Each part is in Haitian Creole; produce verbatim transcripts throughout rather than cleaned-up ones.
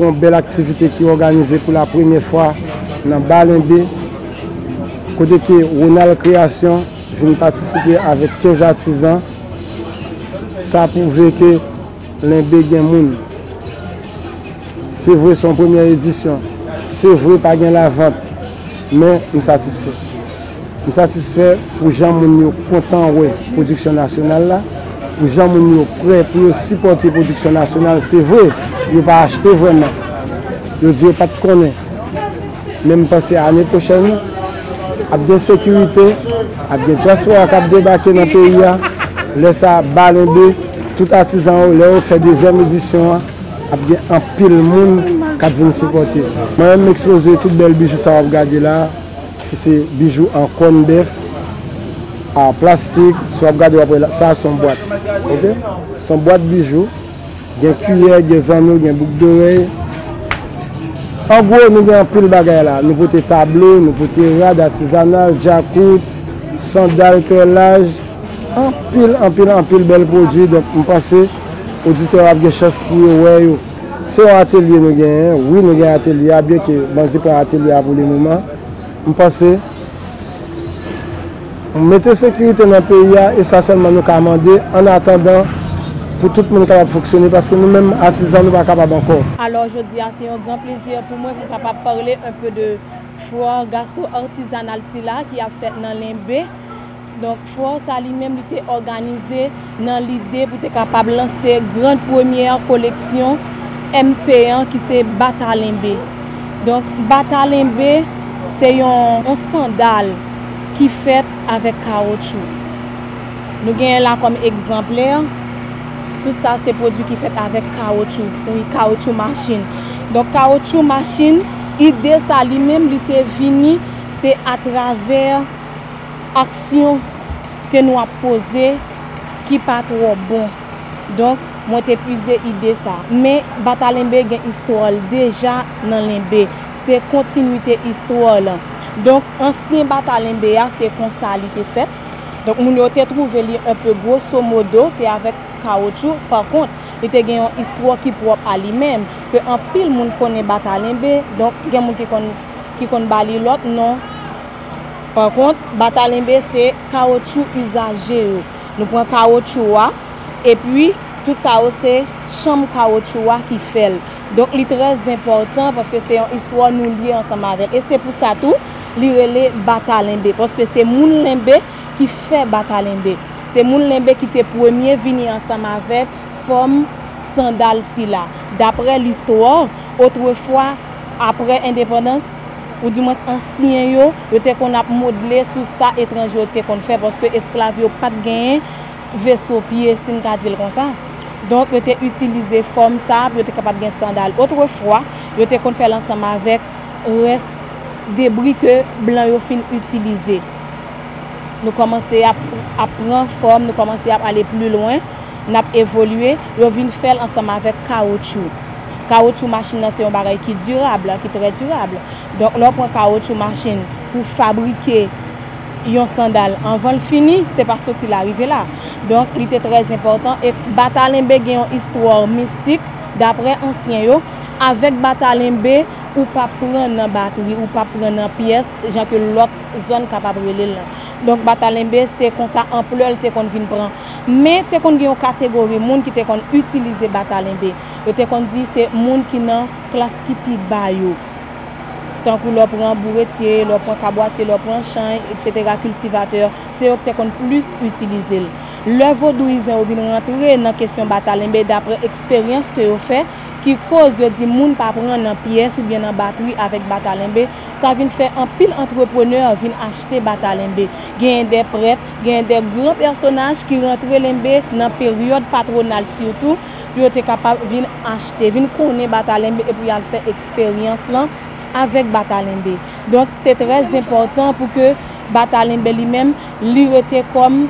Yon bèl aktivite ki òganize pou la premyè fwa nan Ba Lenbe, kote ke Ronald Création vin patisipe avèk kenz atizan. Sa pwouve ke Lenbe gen moun. Se vre, se yon premyè edisyon. Se vre, pa gen lavant. Men, m satisfè. M satisfè pou jan moun yo kontan wè pwodiksyon nasyonal la, pou jan moun yo prè pou yo sipòte pwodiksyon nasyonal. Se vre, yo pa achte vrèman. Yo di yo pa t konnen. Men m panse ane pwochèn, ap gen sekirite, ap gen dyaspora k ap debake nan peyi a. Lè sa a, Ba Lenbe, tout atizan yo, lè yo fè dezyèm edisyon an, ap gen anpil moun k ap vin sipòte. Mwen menm, m ekspoze tout bèl bijou sa w ap gade la, ki se bijou an kòn bèf, an plastik. Si w ap gade, w ap wè la, sa a se yon bwat. Oke? Se yon bwat bijou. Gen kiyè, gen zanno, gen bouk dorèy. An gwo, nou gen anpil bagay la. Nou pote tablo, nou pote rad atizanal, djakout, sandal, pèlaj. Anpil, anpil, anpil bèl pwodui. Donk, m panse oditè yo ap gen chans pou yo wè yo. Se yon atelye nou genyen. Wi, nou gen atelye a, byenke bandi pran atelye a pou le moman. M panse, mete sekirite nan peyi a, e sa sèlman nou ka mande, an atandan, pou tout moun kapab fonksyone, paske nou menm, atizan, nou pa kapab ankò. Alò, jodi a, se yon gran plezi pou mwen pou m kapab pale un peu de foire gastro-artisanale sila ki ap fèt nan Lenbe. Donk, foire sa li menm, li te òganize nan lide pou te kapab lanse gran premyè koleksyon M P an ki se Bata Lenbe. Donk, Bata Lenbe se yon, yon sandal ki fèt avèk kawotchou. Nou genyen la kòm egzanplè, tout sa se pwodui ki fèt avèk kawotchou, wi, kawotchou machin. Donk, kawotchou machin, ide sa li menm, li te vini, se atravè aksyon ke nou ap poze ki pa twò bon. Donk, mwen te puize ide sa. Men, Bata Lenbe gen istwa l deja nan Lenbe. Se kontinite istwa l lan. Donk, ansyen Bata Lenbe a, se konsa li te fèt. Donk, moun yo te twouve li un peu grosso modo, se avèk kawotchou. Pa kont, li te gen yon istwa ki pwòp a li menm, ke anpil moun konnen Bata Lenbe. Donk, gen moun ki konn, ki konn ba li lòt non. Pa kont, Bata Lenbe se kawotchou izaje yo. Nou pran kawotchou a, epi tout sa yo se chanm kawotchou a ki fè l. Donk, li trè enpòtan paske se yon istwa nou lye ansanm avè l. E se pou sa tou, li rele Bata Lenbe, paske se moun Lenbe ki fè Bata Lenbe. Se moun Lenbe ki te premye vini ansanm avèk fòm sandal sila. Daprè listwa, otrefwa, aprè endepandans, oudimwens ansyen yo, yo te konn ap modle sou sa etranje yo te konn fè, paske esklav yo pa t genyen veso pye, si n ka di l konsa. Donk, yo te itilize fòm sa a pou yo te kapab gen sandal. Otrefwa, yo te konn fè l ansanm avèk rès debri ke blan yo fin itilize. Nou kòmanse ap, ap pran fòm, nou kòmanse ap ale pli lwen, n ap evolye, yo vin fè l ansanm avèk kawotchou. Kawotchou machin nan se yon bagay ki dirab, ki trè dirab. Donk, lè w pran kawotchou machin pou fabrike yon sandal anvan l fini, se pa soti la rive la. Donk, li te trè enpòtan. E Bata Lenbe gen yon istwa mistik, daprè ansyen yo. Avèk Bata Lenbe, ou p ap pran nan batri, ou p ap pran nan pyès, jan ke lòt zòn kapab rele l lan. Donk, Bata Lenbe, se konsa anplè l te konn vin pran. Men, te konn gen yon kategori moun ki te konn itilize Bata Lenbe. Yo te konn di se moun ki nan klas ki pi ba yo. Tankou lè w pran bouretye, lè w pran kabwatye, lè w pran chann, etsetera, kiltivatè, se yo ki te konn plis itilize l. Lè vodouizan yo vin rantre nan kesyon Bata Lenbe, daprè eksperyans ke yo fè, ki koz yo di moun pa pran nan pyès oubyen nan batri avèk Bata Lenbe, sa vin fè anpil antreprenè vin achte Bata Lenbe. Genyen de prèt, genyen de gran pèsonaj ki rantre Lenbe nan peryòd patwonal sitou, pou yo te kapab vin achte, vin konnen Bata Lenbe epi y al fè eksperyans lan avèk Bata Lenbe. Donk, se trè enpòtan pou ke Bata Lenbe li menm, li rete kòm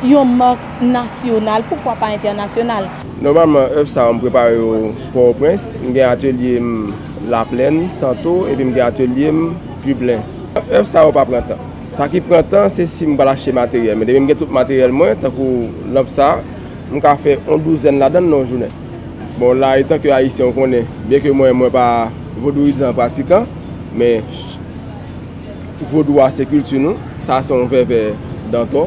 yon mak nasyonal, poukwa pa entènasyonal? Nòmalman, èv sa yo, m prepare yo Pòtoprens. M gen atelye m Laplèn, Santo, epi m gen atelye m Diblen. Èv sa yo pa pran tan. Sa ki pran tan, se si m pral achte materyèl. Men depi m gen tout materyèl mwen, tankou lanp sa, m ka fè yon douzèn ladan l nan yon jounen. Bon, la, etan ke Ayisyen, ou konnen, byen ke mwen, mwen pa vodouizan pratikan, men vodou a se kilti nou, sa se yon vèvè dantò,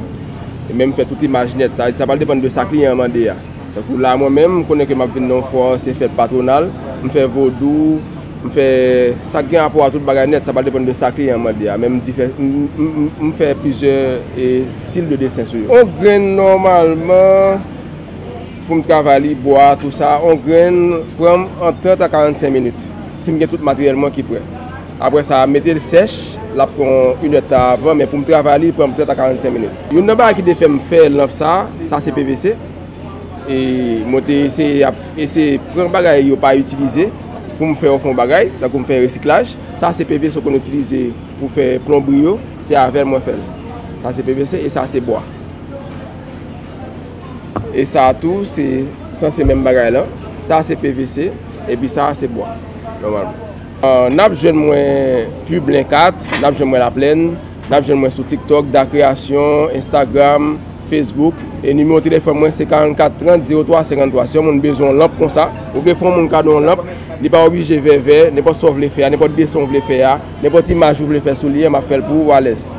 e menm fè tout imaj nèt, sa, sa pral depann de sa kliyan an mande a. Tankou la, mwen menm, m konnen ke m ap vin nan yon fwa, se fèt patwonal, m fè vodou, m fè sa k gen rapò a tout bagay nèt, sa pral depann de sa kliyan an mande a, men m difer-, m, m, m, m fè plizyè, e, stil de desen sou yo. On grenn, nòmalman, pou m travay li, bwa, tou sa, on grenn pran m ant trant a karannsenk minit, si m gen tout materyèl mwen ki prè. Apre sa, mete l sèch, l ap pran inèdtan avan, men pou m travay li, li pran m trant a karannsenk minit. Youn nan bagay ki te fè m fè lanp sa, sa se P V C. E mwen te eseye ap, eseye pran bagay yo pa itilize pou m fè yon fon bagay, tankou m fè resiklaj. Sa se P V C ou konn itilize pou fè plonbri yo, se avè l mwen fè l. Sa se P V C e sa se bwa. E sa tou, se sanse menm bagay lan. Sa se P V C, epi sa se bwa, nòmalman. Ah, n ap jwenn mwen Piblen kat, n ap jwenn mwen Laplèn, n ap jwenn mwen sou TikTok, Da Création, Instagram, Facebook, e nimewo telefòn mwen se karannkat trant zewo twa senkanntwa. Si yon moun bezwen yon lanp konsa, ou vle fè yon moun kado yon lanp, li pa oblije vèvè, nenpòt sa w vle fè a, nenpòt desen w vle fè a, nenpòt imaj ou vle fè sou li a, m ap fè l pou ou alèz.